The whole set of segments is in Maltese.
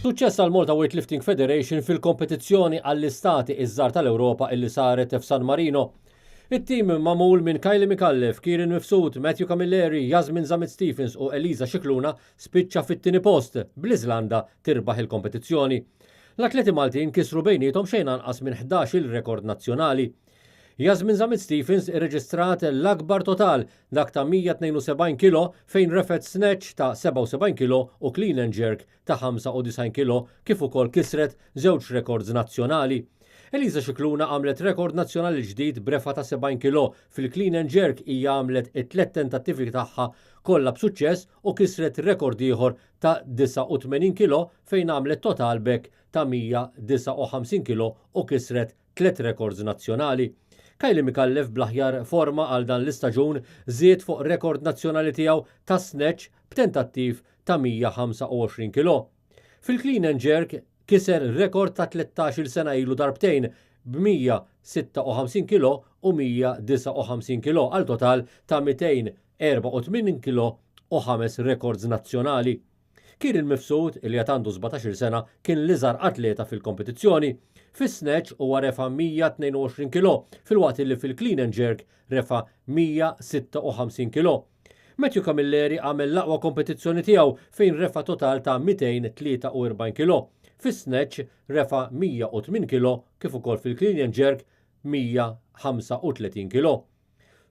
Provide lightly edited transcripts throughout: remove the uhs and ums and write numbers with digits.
Suċċess għal Malta Weightlifting Federation fil-kompetizzjoni għall-istati iż-żgħar tal-Ewropa illi saret f'San Marino. It-tim magħmul minn Kylie Micallef, Kieran Mifsud, Matthew Camilleri, Jasmine Zammit Stephens u Eliza Scicluna spiċċa fit-tieni post, bl-Iżlanda tirbaħ il-kompetizzjoni. L-atleti Maltin kisru bejniethom xejn anqas minn 11-il rekord nazzjonali. Jasmine Zammit Stephens irreġistrat l-akbar total, dak ta' 172 kilo fejn refgħet snatch ta' 77 kilo u clean and jerk ta' 95 kilo kif ukoll kisret żewġ rekords nazzjonali. Eliza Scicluna għamlet rekord nazzjonali ġdid b'refa ta' 70 kilo fil-clean and jerk. Hija għamlet it-tliet tentattivi tagħha kollha b'suċċess u kisret rekord ieħor ta' 89 kilo fejn għamlet total b'hekk ta' 159 kilo u kisret tliet rekords nazzjonali. Kylie Micallef, bl-aħjar forma għal dan l-istaġun, żied fuq rekord nazzjonali tiegħu ta' snatch b'tentattiv ta' 125 kilo. Fil-clean and jerk kiser rekord ta' 13-il sena ilu darbtejn b'156 kilo u 159 kilo għal total ta' 284 kilo u ħames rekords nazzjonali. Kieran Mifsud, li għad għandu 17 sena, kien l-iżgħar atleta fil-kompetizzjoni. Fis-snatch huwa refa 122 kilo, filwaqt li fil-clean and jerk refa 156 kilo. Matthew Camilleri għamel l-aqwa kompetizzjoni tiegħu fejn refa total ta' 243 kilo. Fis-snatch refa 108 kilo kif ukoll fil-clean and jerk 135 kilo.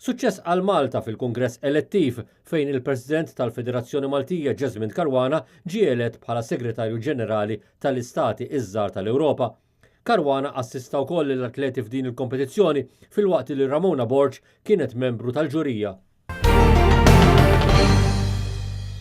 Suċċess għal Malta fil-Kungress elettiv fejn il-President tal-Federazzjoni Maltija Jesmond Caruana ġie elett bħala Segretarju Ġenerali tal-Istati iż-Żgħar tal-Ewropa. Caruana assista wkoll l-atleti f'din il-kompetizzjoni filwaqt li Ramona Borg kienet membru tal-ġurija.